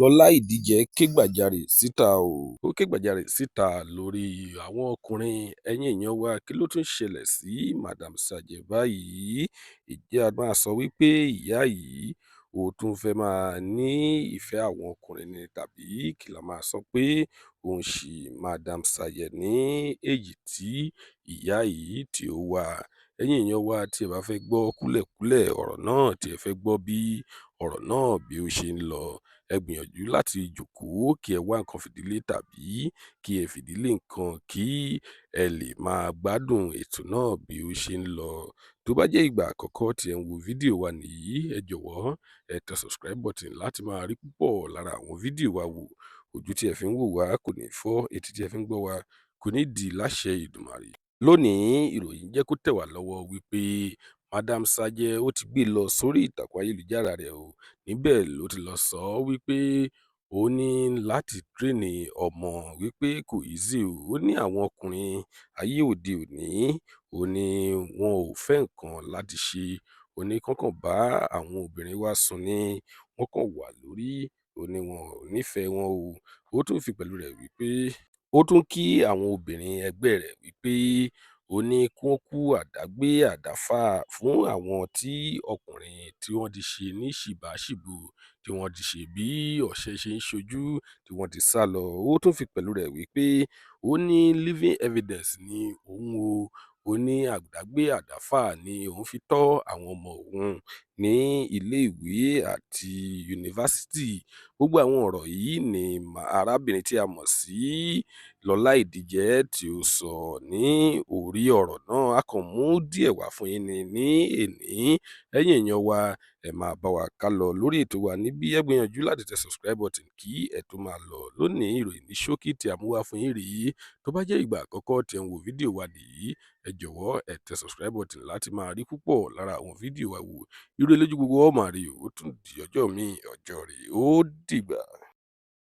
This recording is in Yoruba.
Lọ́lá Ìdíjẹ kẹ́gbàjarè síta o. Ó kẹ́gbàjarè síta lórí àwọn ọkùnrin. Ẹ̀yin èèyàn wa, kí ló tún ṣẹlẹ̀ sí Madam Sajẹ báyìí? Ìjẹ́ a máa sọ wípé ìyá yìí ó tún fẹ́ máa ní ìfẹ́ àwọn ọkùnrin ni, tàbí kí la máa sọ pé ó ń ṣe Madam Sajẹ ní èjì tí ìyá yìí tí ó wà? Ẹ̀yin èèyàn wa, tí ẹ bá fẹ́ gbọ́ kúlẹ̀kúlẹ̀ ọ̀rọ̀ náà, tí ẹ fẹ́ gbọ́ bí ọ̀rọ̀ náà bí ó ṣe ń lọ, ẹ gbìyànjú láti jókòó, kí ẹ wá nǹkan fìdílé tàbí kí ẹ fìdílé nǹkan, kí ẹ lè máa gbádùn ètò náà bí ó ṣe ń lọ. Tó bá jẹ́ ìgbà àkọ́kọ́ tí ẹ ń wo fídíò wa nìyí, ẹ jọ̀wọ́ ẹ tẹ subscribe button láti máa rí púpọ̀ lára àwọn fídíò wa wò. Ojú tí ẹ fi ń wò wá kò ní fọ́, etí tí ẹ fi ń gbọ́ wa kò ní di láṣẹ Èdùmàrè. Lónìí, ìròyìn jẹ́ kó tẹ̀ wá lọ́wọ́ wípé Madam Sajẹ ó ti gbé lọ sórí ìtàkùn ayélujára rẹ̀ o. Níbẹ̀ ló ti lọ sọ wípé ó ní láti train ọmọ, wípé kò easy o. Ó ní àwọn ọkùnrin ayé òde òní, ó ní wọn ò fẹ́ nǹkan láti ṣe. Ó ní kọ́kàn bá àwọn obìnrin wa sùn ni, wọ́n kàn wà lórí. Ó ní wọn ò nífẹ̀ẹ́ wọn o. Ó tún fi pẹ̀lú rẹ̀ wípé ó tún kí àwọn obìnrin ẹgbẹ́ rẹ̀ wípé ó ní kí wọ́n kú àdágbé àdáfà fún àwọn tí ọkùnrin tí wọ́n ti ṣe ní ṣìbáṣìbò, tí wọ́n ti ṣe bí ọ̀sẹ̀ ṣe ń ṣojú, tí wọ́n ti sá lọ. Ó tún fi pẹ̀lú rẹ̀ wípé ó ní living evidence ní òun o. Ó ní àdágbé àdáfà ni òun fi tọ́ àwọn ọmọ òun ní iléèwé àti yunifásitì. Gbogbo àwọn ọ̀rọ̀ yìí ni arábìnrin tí a mọ̀ sí Lọ́lá Ìdíjẹ tí ó sọ ní orí ọ̀rọ̀ náà. A kàn mú díẹ̀ wá fún yín ní ní èní. Ẹ̀yin èèyàn wa, ẹ máa bá wa ká lọ lórí ètò wa níbí. Ẹ gbìyànjú láti tẹ subscribe button kí ẹ tó máa lọ. Lónìí, ìròyìn ní ṣókí tí a mú wá fún yín rèé. Tó bá jẹ́ ìgbà àkọ́kọ́ tí ẹ ń wo fídíò wa nìyí, ẹ jọ̀wọ́ ẹ tẹ subscribe button láti máa rí púpọ̀ lára àwọn fídíò wa wò. Ire lójú gbogbo ọ máa rí o. Ó tún di ọjọ́ míì, ọjọ́ rẹ̀ ó dìgbà.